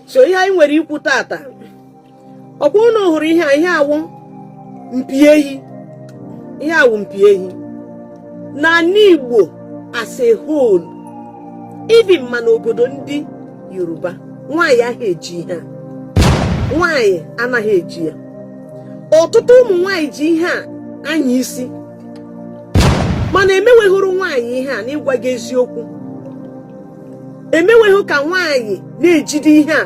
So ihe anyị nwere ikwu tata, ọkwa unu hụrụ ihe a, ihe awụ mpi ehi, ihe awụ mpi ehi n'ala Igbo as a whole, even ma n'obodo ndị Yoruba, nwaanyị ahụ eji ihe a, nwaanyị anaghị eji ya. Ọtụtụ ụmụ nwaanyị ji ihe a anya isi, mana emeweghụrụ nwaanyị ihe a. N'ịgwa gị eziokwu, emeweghụ ka nwaanyị na-ejide ihe a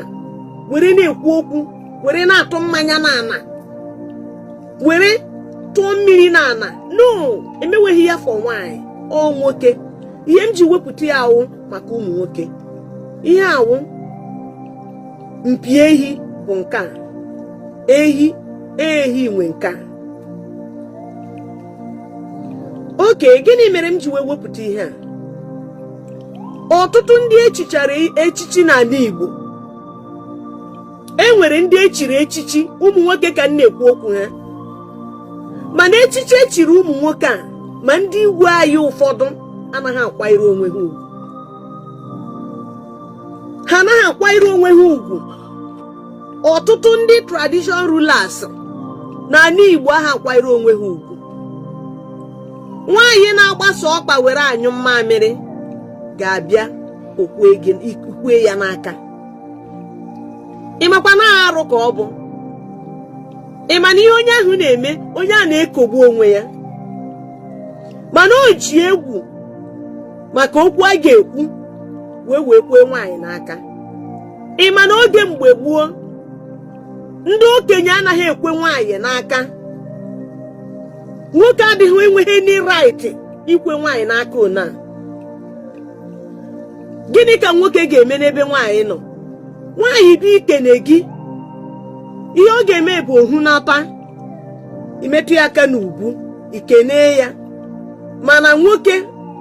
were na-ekwu okwu, were na-atụ mmanya n'ana, were tụọ mmiri n'ana. No, emeweghị ya for nwaanyị, ọ nwoke. Ihe m ji wepụta ya awụ maka ụmụ nwoke. Ihe awụ mpi ehi bụ nke a, ehi ehi nwe nke a. Okay, gịnị mere m ji wee wepụta ihe a? Ọtụtụ ndị echichara echichi n'ala Igbo, e nwere ndị echiri echichi ụmụ nwoke ka m na-ekwu okwu ha, mana echichi echiri ụmụ nwoke a, ma ndị igwe anyị ụfọdụ anaghị akwanyere onwe ha ugwu. Ha anaghị akwanyere onwe ha ugwu. Ọtụtụ ndị tradition rulers n'ala Igbo aha akwanyere onwe ha ugwu. Nwaanyị na-agbasa ọkpa were anyụ mmamịrị ga-abịa okwue ya n'aka. Ịmakwa na arụ ka ọ bụ? Ịma na ihe onye ahụ na-eme, onye a na-ekogbu onwe ya, mana o ji egwu maka okwu a ga-ekwu wee wee kwee nwaanyị n'aka. Ịma na oge mgbe gboo, ndị okenye anaghị ekwe nwaanyị n'aka. Nwoke adịghị enweghị any right ikwe nwaanyị n'aka. Ona gịnị ka nwoke ga-eme n'ebe nwaanyị nọ? Nwaanyị bụ ikene gị, ihe ọ ga-eme bụ ohunata, imetụ ya aka n'ubu, ikene ya, mana nwoke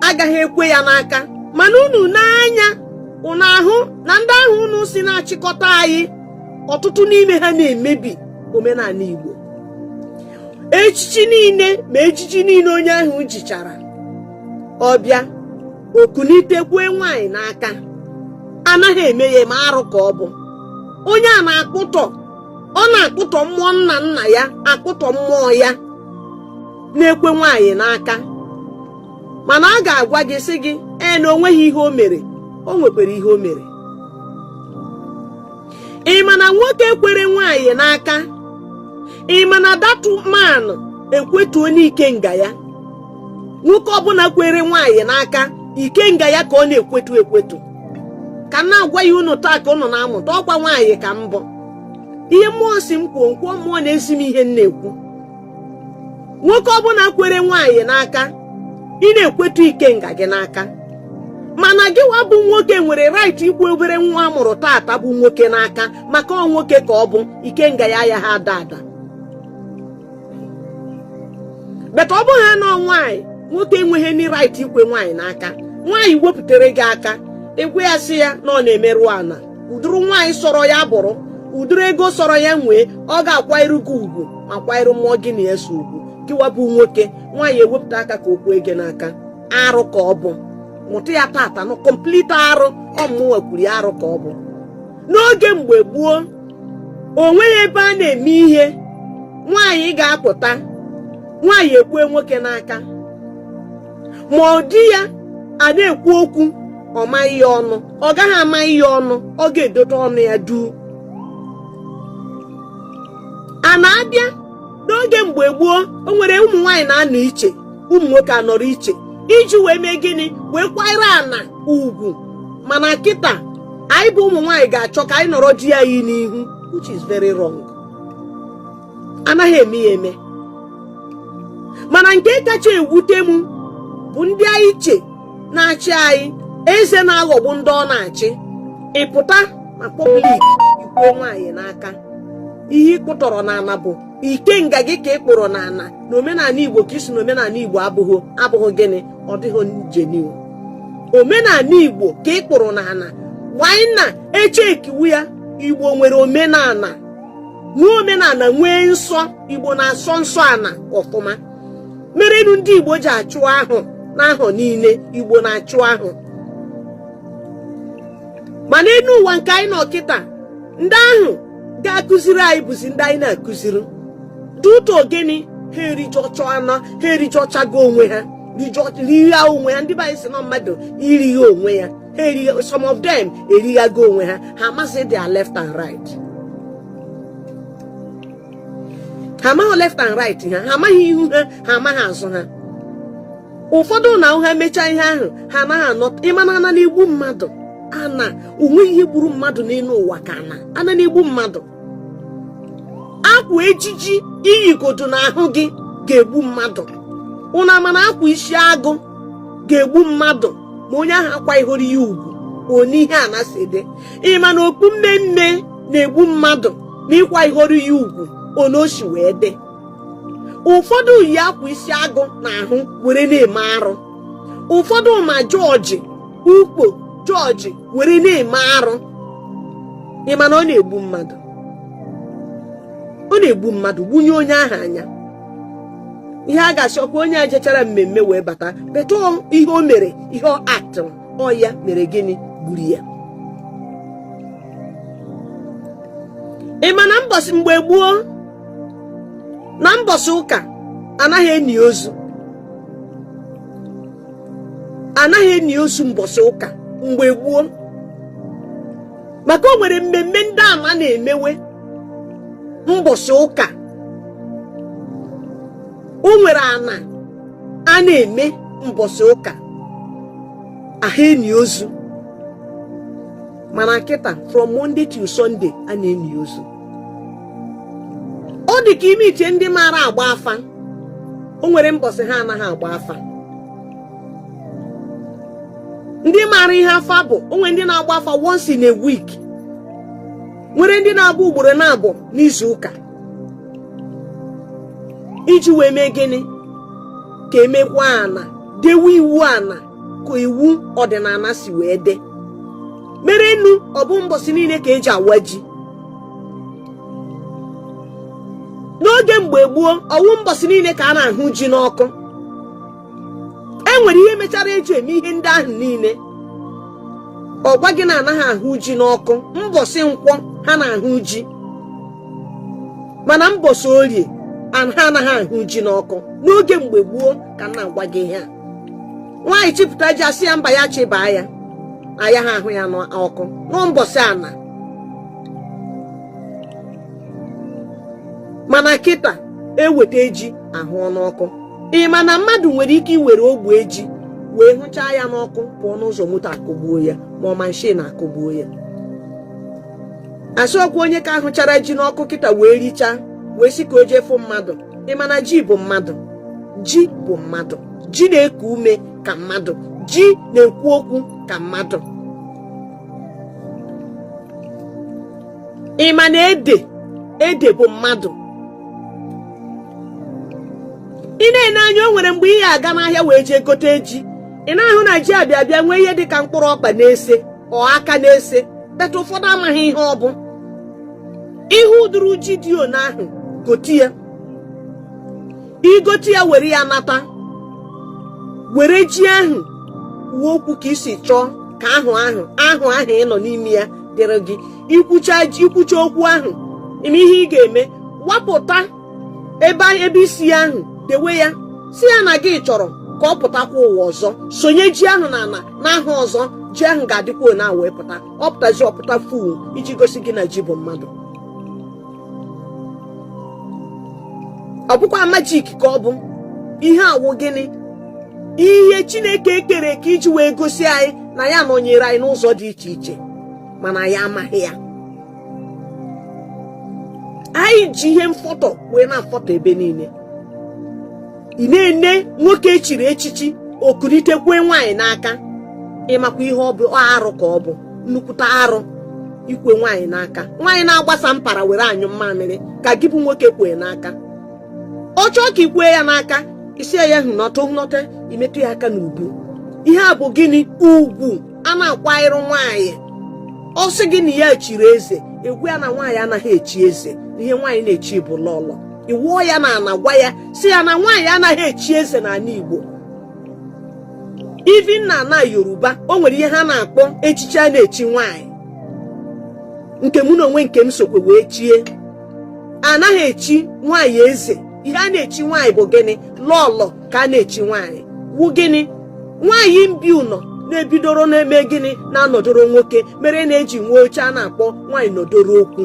agaghị ekwe ya n'aka. Mana unu n'anya, unu ahụ na ndị ahụ unu si na-achịkọta anyị, ọtụtụ n'ime ha na-emebi omenala Igbo. Echichi niile ma ejiji niile onye ahụ jichara, ọbịa okunite kwee nwaanyị n'aka, anaghị eme ya. Ma arụ ka ọ bụ. Onye a na-akpụtọ, ọ na-akpụtọ mmụọ nna nna ya, akpụtọ mmụọ ya na-ekwe nwaanyị n'aka. Mana a ga-agwa gị sị gị ee na o nweghị ihe o mere. O nwekwara ihe o mere. Ị ma na nwoke kwere nwaanyị n'aka, ị ma na that man ekwetuo n'ikenga ya? Nwoke ọbụla kwere nwaanyị n'aka, ikenga ya ka ọ na-ekwetu ekwetu. Ka m na-agwa ya unu taa ka unu na-amụta. Ọkwa nwaanyị ka mbụ, ihe mmụọ si m kwuo nkwuo, mmụọ na-ezi m ihe m na-ekwu. Nwoke ọbụla kwere nwaanyị n'aka, ị na-ekwetu ikenga gị n'aka. Mana gị wa bụ nwoke nwere right ikwu obere nwa amụrụ tata bụ nwoke n'aka, maka ọ nwoke ka ọ bụ, ikenga ya ya ha ada ada. But ọ bụghị ha nọ nwaanyị, nwoke enweghị any right ikwe nwaanyị n'aka. Nwaanyị wepụtara gị aka, ịgwa ya sị ya na ọ na-emerụ ana. Ụdịrị nwaanyị sọrọ ya bụrụ, ụdịrị ego sọrọ ya nwee, ọ ga-akwanyere gị ugwu ma kwanyere mmụọ gị na eso ugwu. Gịwa bụ nwoke, nwaanyị ewepụta aka ka o kwee gị n'aka, arụ ka ọ bụ. Mụta ya tata nụ, complete arụ. Ọmụnwa kwuru ya, arụ ka ọ bụ. N'oge mgbe gboo, o nweghị ebe a na-eme ihe nwaanyị ga-apụta, nwaanyị ekwe nwoke n'aka, ma ọ di ya a na-ekwu okwu, ọ maghị ya ọnụ, ọ gaghị amaghị ya ọnụ, ọ ga-edote ọnụ ya duu. A na-abịa n'oge mgbe gboo, o nwere ụmụ nwaanyị na-anọ iche, ụmụ nwoke anọrọ iche, iji wee mee gịnị? Wee kwanyere ana ugwu. Mana kịta, anyị bụ ụmụ nwaanyị ga-achọ ka anyị nọrọ di anyị n'ihu, which is very wrong. Anaghị eme ya eme. Mana nke kacha ewute m bụ ndị anyị che na-achị anyị, eze na-aghọgbu ndị ọ na-achị. Ịpụta na public ikwe nwaanyị n'aka, ihe ị kpụtọrọ n'ala bụ ikenga gị ka ị kpụrụ n'ala. Na omenala Igbo ka isi na omenala Igbo abụghị abụghị gịnị? Ọ dịghị genuine. Omenala Igbo ka ị kpụrụ n'ala wanyị na echekiwu ya. Igbo nwere omenala, nwee omenala, nwee nsọ. Igbo na-asọ nsọ ana ọfụma, merenu ndị Igbo ji achụ ahụ n'ahọ niile. Igbo na-achụ ahụ, mana enu ụwa nke anyị nọ kịta. Ndị ahụ ga-akụziri anyị bụzi ndị anyị na-akụziri due to gịnị? Ha erijọchana, ha erijọchago onwe ha, righa onwe ha. Ndị be anyị sị na mmadụ irigha onwe ya. Ha erigha, some of them erighago onwe ha. Ha amaghị their left and right. Ha amaghị left and right ha. Ha amaghị ihu ha, ha amaghị azụ ha. Ụfọdụ na ha mechaa ihe ahụ, ha anaghị anọta. Ị ma na ana na-egbu mmadụ. Ana, o nweghị ihe gburu mmadụ n'elu ụwa ka ana. Ana na-egbu mmadụ. Akwa ejiji i yigodo n'ahụ gị ga-egbu mmadụ. Ụnụ ama na akwa isi agụ ga-egbu mmadụ ma onye ahụ akwanyehọrọ ya ugwu one ihe ana si dị? Ị ma na okpu mmemme na-egbu mmadụ ma ị kwanyehọrọ ya ugwu one o si wee dị? Ụfọdụ yi akwa isi agụ n'ahụ were na-eme arụ. Ụfọdụ ma jọọjị ukpo jọọjị were na-eme arụ. Ị ma na ọ na-egbu mmadụ? Ọ na-egbu mmadụ, gbunye onye ahụ anya. Ihe a ga-asị ọkwa onye a jechara mmemme wee bata, but ihe o mere, ihe ọ aktịrị, ọ ya mere gịnị gburu ya. Ị ma na mbọsị mgbe gboo, na mbọsị ụka, anaghị eni ozu, anaghị eni ozu mbọsị ụka mgbe gboo, maka o nwere mmemme ndị ana na-emewe mbọsị ụka. O nwere ana a na-eme mbọsị ụka, aha eni ozu. Mana kịta, from Monday till Sunday, a na-eni ozu. Ọ dị ka ime iche ndị maara agba afa, o nwere mbọsị ha anaghị agba afa. Ndị maara ihe afa bụ, o nwere ndị na-agba afa once in a week, nwere ndị na-agba ugboro naabọ n'izu ụka, iji wee mee gịnị? Ka emekwa ana, dewe iwu ana ka iwu ọdịnala si wee dị. Mere enu ọ bụ mbọsị niile ka eji awa ji. N'oge mgbe gboo, ọ wụ mbọsị niile ka a na-ahụ ji n'ọkụ. E nwere ihe mechara eji eme ihe ndị ahụ niile. Ọ gwa gị na anaghị ahụ ji n'ọkụ mbọsị nkwọ, ha na-ahụ ji, mana mbọsị orie ha anaghị ahụ ji n'ọkụ. N'oge mgbe gboo ka m na-agwa gị ihe a. Nwaanyị chịpụta ji, asị ya mba, ya chịbaa ya na ya ha ahụ ya n'ọkụ n'mbọsị ana. Mana kịta, eweta ji ahụọ n'ọkụ. Ị ma na mmadụ nwere ike iwere ogbe ji wee hụchaa ya n'ọkụ, pụọ n'ụzọ, moto akụgbuo ya, ma ọ machine akụgbuo ya? Asị ọkwa onye ka ahụchara ji n'ọkụ kịta wee richaa, wee sị ka o jee fụ mmadụ. Ị ma na ji bụ mmadụ? Ji bụ mmadụ. Ji na-eku ume ka mmadụ. Ji na-ekwu okwu ka mmadụ. Ị ma na ede, ede bụ mmadụ? Ị na-ene anya, o nwere mgbe ị ya aga n'ahịa wee jee gote ji, ị na-ahụ na ji abịa abịa nwee ihe dịka mkpụrụ ọkpa na-ese ọ aka na-ese, but ụfọdụ amaghị ihe ọ bụ. Ihe ụdịrị ji dị one ahụ, gote ya. I gote ya, were ya nata, were ji ahụ kwuo okwu ka i si chọọ ka ahụ ahụ ahụ ahụ ị nọ n'ime ya dịrị gị. I kwucha ji, i kwucha okwu ahụ, ị ma ihe ị ga-eme? Wapụta ebe ebe isi ahụ, dewe ya, sị ya na gị chọrọ ka ọ pụtakwa ụwa ọzọ, sonye ji ahụ na ana n'ahọ ọzọ. Ji ahụ ga-adịkwa one a wee pụta. Ọ pụtazi, ọ pụta full, iji gosi gị na ji bụ mmadụ. Ọ bụkwa magic ka ọ bụ. Ihe a wụ gịnị? Ihe Chineke kere ka iji wee gosi anyị na ya nọnyere anyị n'ụzọ dị iche iche, mana ya amaghị ya. Anyị ji ihe mfọtọ wee na-afọtọ ebe niile. Ị na-ene nwoke echiri echichi, o kulite kwee nwaanyị n'aka. Ị makwa ihe ọ bụ? Arụ ka ọ bụ, nnukwute arụ, ikwe nwaanyị n'aka. Nwaanyị na-agbasa mpara were anyụ mmamịrị ka gị bụ nwoke kwee n'aka. Ọ chọọ ka i kwee ya n'aka, ị sị ya hụnọta hụnọta, i metụ ya aka n'ubu. Ihe a bụ gịnị? Ugwu a na-akwanyere nwaanyị. Ọ sị gị na ya chiri eze, ị gwa ya na nwaanyị anaghị echi eze, na ihe nwaanyị na-echi bụ lọlọ. Ị wụọ ya na ana, gwa ya, sị ya na nwaanyị anaghị echi eze n'ala Igbo. Even na ana Yoruba, o nwere ihe ha na-akpọ echichi a na-echi nwaanyị. Nke mụ na onwe nke m sokwe wee chie, anaghị echi nwaanyị eze. Ihe a na-echi nwaanyị bụ gịnị? Lọlọ ka a na-echi nwaanyị. Wụ gịnị? Nwaanyị mbi ụnọ na-ebidoro na-eme gịnị? Na-anọdoro nwoke, mere na-eji nwee oche a na-akpọ nwaanyị nọdoro okwu.